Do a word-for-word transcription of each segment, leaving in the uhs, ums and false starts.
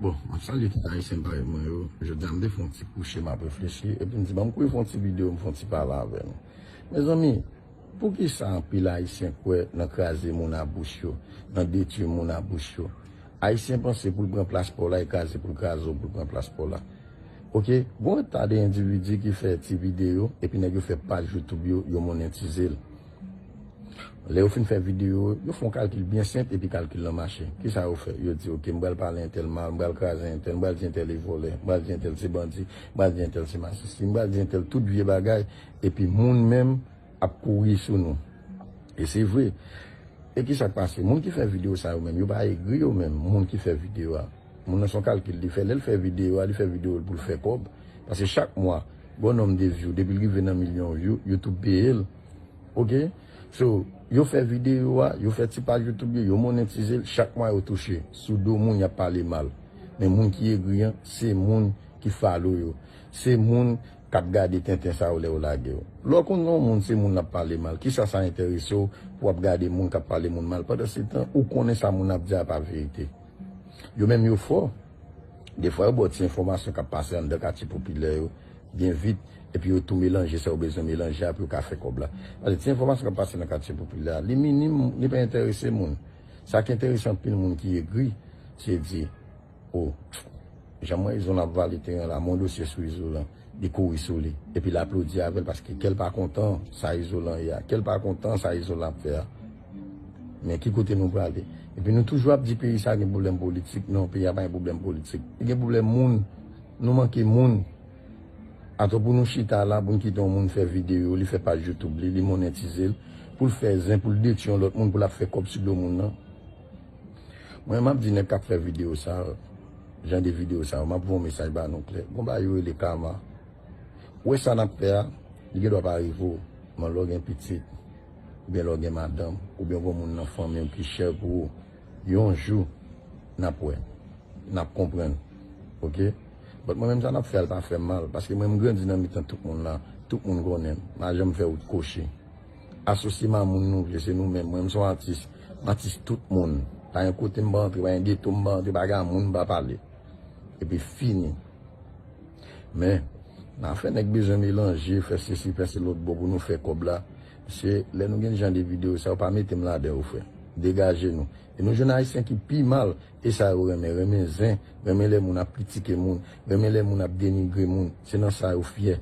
Bon, m ap salye tout Ayisyen parèy mwen yo. Jodi a, m te fè yon ti kouche, m ap reflechi, epi m di, ban m kouri fè yon ti videyo, m fè yon ti pale avè nou. Mezanmi, poukisa anpil Ayisyen kwè nan kraze moun a bouch yo, nan detwi moun a bouch yo? Ayisyen panse pou l pran plas pa w la, e kraze pou l kraze w pou l pran plas pa w la. Oke, gon ta de endividi ki fè ti videyo, epi nèg yo fè paj YouTube yo, yo monetize l. Lè yo fin fè videyo, yo fè yon kalkil byen senp epi kalkil lan mache. Kisa yo fè? Yo di, oke, m pral pale entèl mal, m pral kraze entèl, m pral di entèl e vòlè, m pral di entèl se bandi, m pral di entèl se masisi, m pral di entèl tout vye bagay, epi moun menm ap kouri sou nou. E se vre. E kisa k pase? Moun ki fè videyo sa yo menm, yo pa egri yo menm, moun ki fè videyo a. Moun nan se yon kalkil li fè. Lè l fè videyo a, li fè videyo l pou l fè kòb. Paske chak mwa, gon nonm de view, depi l rive nan milyon view, YouTube peye l. Oke? So, yo fè videyo a, yo fè ti paj YouTube yo, yo monetize l, chak mwa yo touche. Sou do moun y ap pale mal. Men moun ki egri an, se moun ki follow yo. Se moun k ap gade tenten sa yo lè yo lage yo. Lè w konn gen yon moun, se moun l ap pale mal, kisa sa enterese w pou w ap gade moun k ap pale moun mal? Pandansetan, ou konnen sa moun ap di a pa verite. Yo menm yo fò. Defwa yo ba w ti enfòmasyon k ap pase anndan katye popilè yo byen vit, epi yo tou melanje sa yo bezwen melanje a pou yo ka fè kòb la. Paske ti enfòmasyon k ap pase nan katye popilè a, li minim, li pa enterese moun. Sa ki enterese anpil moun ki egri, se di, o, jan m wè Izolan ap vale teren la, m wè yon dosye sou Izolan, li kouri sou li, epi l aplodi avè l paske kè l pa kontan sa Izolan ye a, kè l pa kontan sa Izolan ap fè a. Men ki kote nou prale? Epi nou toujou ap di peyi sa gen pwoblèm politik. Non, peyi a pa gen pwoblèm politik. Li gen pwoblèm moun. Nou manke moun. Atò pou nou chita la, pou n kite yon moun fè videyo, li fè paj YouTube li, li monetize l, pou l fè zen, pou l detwi yon lòt moun, pou l ap fè kòb sou do moun nan. Mwen, m ap di nèg k ap fè videyo sa, jan de videyo sa, m ap voye yon mesaj ba nou klè. Gon bagay yo rele kama. Ou wè sa n ap fè a, li gen dwa pa rive w, men lè w gen pitit, oubyen lè w gen madanm, oubyen w gen moun nan fanmi w ki chè pou ou, yon jou, n ap wè, n ap konprann. Oke? But mwen menm sa n ap fè a, l pa fè m mal, paske mwen m grandi nan mitan tout moun la, tout moun konnen m, m pa janm fè wout kwochi. Asosye m a moun nou vle, se nou menm. Mwen, m se yon atis. M atis tout moun. Pa gen kote m pa antre, pa gen geto m pa antre, pa gen a moun m pa pale. Epi fini. Men, nan afè nèg bezwen melanje, fè sesi, fè se lòt bò pou nou fè kòb la. Se lè nou gen jan de videyo sa yo, pa mete m ladan yo, frè. Degaje nou. E nou jwenn Ayisyen ki pi mal, e sa yo renmen, renmen zen, renmen lè moun ap kritike moun, renmen lè moun ap denigre moun. Se nan sa yo fyè.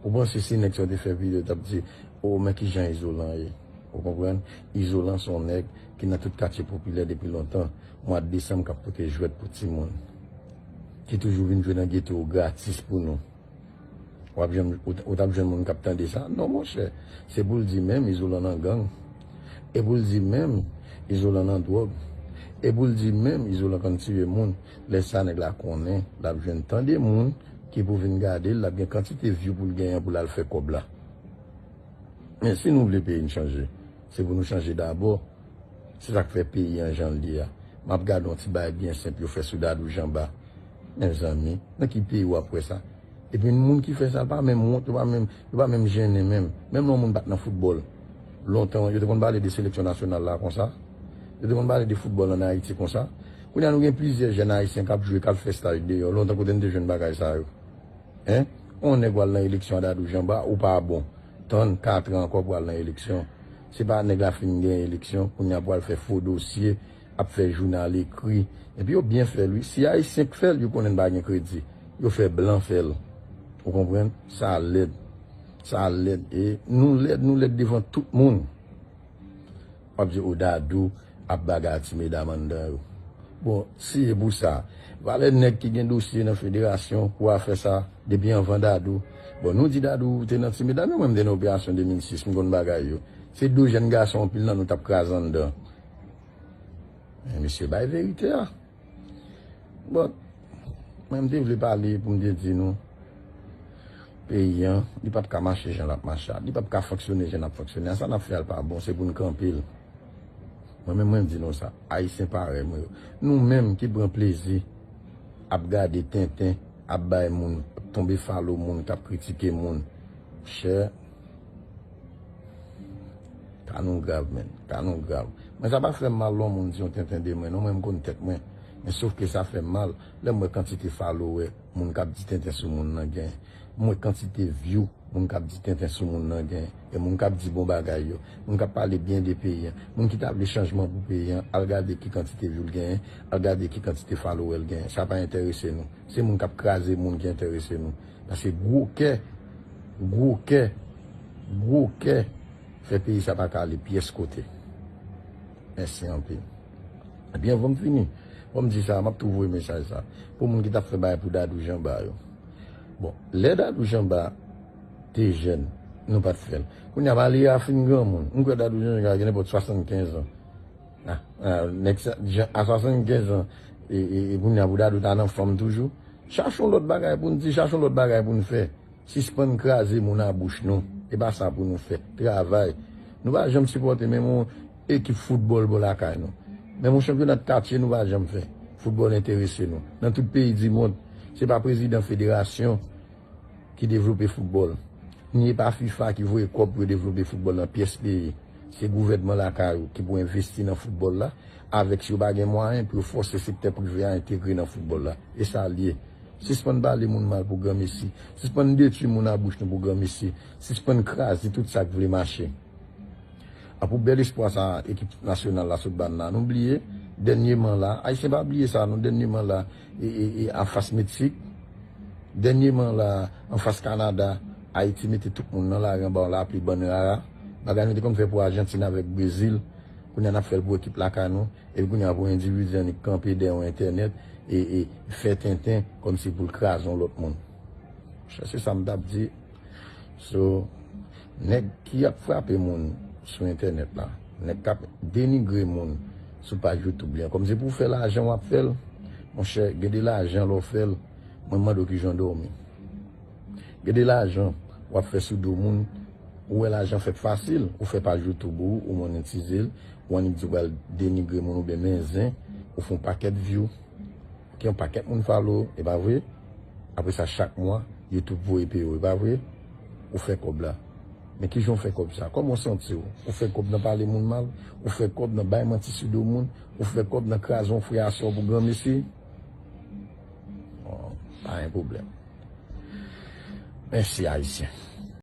Ou panse si nèg sa yo te fè videyo, yo t ap di, o, men kijan Izolan ye. Ou konprann? Izolan se yon nèg ki nan tout katye popilè depi lontan. Mwa desanm k ap pote jwèt pou timoun. Ki toujou vin jwe nan geto yo gratis pou nou. W ap jwenn, ou t-, ou t ap jwenn moun k ap tande sa? Non, monchè. Se pou l di menm Izolan nan gang. E pou l di menm Izolan nan dwòg. E pou l di menm Izolan konn tiye moun. Lè sa, nèg la konnen l ap jwenn tan de moun ki pou vin gade l, l ap gen kantite view pou l genyen pou l al fè kòb la. Men si nou vle peyi n chanje, se pou nou chanje dabò. Se sa k fè peyi an jan l ye a. M ap gade yon ti bagay byen senp yo fè sou Dadou Janba. Mezanmi, nan ki peyi w ap wè sa? Epi moun ki fè sa, l pa menm wont, yo pa menm, yo pa menm jennen menm. Menm lè yon moun pa t nan foutbòl. Lontan, yo te konn pale de seleksyon nasyonal la konsa. Yo te konn pale de foutbòl ann Ayiti konsa. Kounye a, nou gen plizyè jèn ayisyen k ap jwe, k al fè staj deyò. Lontan, kote n te jwenn bagay sa yo? Hein? On nèg pral nan eleksyon a Dadou Janba, ou pa bon. Tann kat an ankò pral nan eleksyon. Se pa nèg la fin gen eleksyon, kounye a pral fè fo dosye, ap fè jounal ekri. Epi yo byen fè l, wi. Si Ayisyen k fè l, yo konnen n pa gen kredi. Yo fè blan fè l. Ou konprann? Sa lèd. Sa lèd. E nou lèd, nou lèd devan tout moun. W ap di, o, Dadou ap bagay a ti medam anndan yo. Bon, si e pou sa, valè nèg ki gen dosye nan federasyon pou afè sa, depi anvan Dadou. Bon, nou di Dadou te nan ti medam yo, mwen m te nan operasyon de mil sis, m konn bagay yo. Se de jèn gason, anpil nan nou t ap kraze anndan. Men mesye, bay verite a. Bon, mwen m te vle pale pou m te di nou, peyi an, li p ap ka mache jan l ap mache a. Li p ap ka fonksyone jan l ap fonksyone a. Sa n ap fè a l pa bon, se pou n kanpe l. Mwen menm, mwen di nou sa, Ayisyen parèy mwen yo. Nou menm ki pran plezi ap gade tenten, ap bay moun, ap tonbe falo moun, k ap kritike moun. Chè, ka nou grav, menn. Ka nou grav. Mwen, sa pa fè m mal lè yon moun di yon tenten de mwen, non, mwen, m konn tèt mwen. Men sof ke sa fè m mal lè m wè kantite follower moun k ap di tenten sou moun nan gen. M wè kantite view moun k ap di tenten sou moun nan gen. E moun k ap di bon bagay yo. Moun k ap pale byen de peyi an. Moun ki ta vle chanjman pou peyi an. Al gade ki kantite view l genyen. Al gade ki kantite follower l genyen. Sa pa enterese nou. Se moun k ap kraze moun ki enterese nou. Paske gwo kè, gwo kè, gwo kè fè peyi sa pa ka ale pyès kote. Mèsi anpil. Ebyen, anvan m fini, fò m di sa, m ap tou voye mesaj sa. Pou moun ki t ap fè bagay pou Dadou Janba yo. Bon, lè Dadou Janba te jèn, nou pa t fè l. Kounye a, Malia fin granmoun. M kwè Dadou Janba gen nenpòt swasannkenz an. Ah, ah, nèg sa, jan, a swasannkenz an, e, e, e kounye a pou Dadou ta nan fòm toujou. Chache yon lòt bagay pou n di, chache yon lòt bagay pou n fè. Sispann kraze moun a bouch nou. E pa sa pou nou fè. Travay. Nou pa janm sipòte menm yon ekip foutbòl bò lakay nou. Menm yon chanpyona de katye nou pa janm fè. Foutbòl enterese nou. Nan tout peyi di mond, se pa prezidan federasyon ki devlope foutbòl. Ni e pa fifa ki voye kòb pou yo devlope foutbòl nan pyès peyi. Se gouvènman lakay ou ki pou envesti nan foutbòl la, avèk si yo pa gen mwayen pou yo fòse sektè prive a entegre nan foutbòl la. E sa l ye. Sispann pale moun mal pou granmesi. Sispann detwi moun a bouch nou pou granmesi. Sispann kraze tout sa k vle mache. A pou bèl espwa sa ekip nasyonal la sot ban la. Nou bliye, dènyeman la, Ayisyen pa bliye sa non, dènyeman la, e, e, e, anfas Meksik, dènyeman la, anfas Kanada, Ayiti mete tout moun nan lari anba yon lapli bann rara. Bagay nou te konn fè pou Ajantin avèk Brezil, kounye a n ap fè l pou ekip lakay nou, epi kounye a pou endividi annik kanpe dèyè yon entènèt e, e fè tenten kòmsi pou l kraze yon lòt moun. Chèche sa m t ap di. So, nèg ki ap frape moun sou entènèt la, nèg k ap denigre moun sou paj YouTube li an, kòmsi pou w fè lajan w ap fè l, monchè, gen de lajan lè w fè l, mwen mande w kijan w dòmi. Gen de lajan w ap fè sou do moun, ou wè lajan fèt fasil, ou fè paj YouTube ou, ou monetize l, ou annik di w pral denigre moun oubyen men zen, ou fè yon pakèt view. Gen yon pakèt moun follow ou, e pa vre? Apre sa, chak mwa, YouTube voye peye w, e pa vre? Ou fè kòb la. Men kijan w fè kòb sa? Kòman w santi w? Ou fè kòb nan pale moun mal? Ou fè kòb nan bay manti sou do moun? Ou fè kòb nan kraze yon frè a sè w pou granmesi? Bon, pa gen pwoblèm. Mèsi, Ayisyen.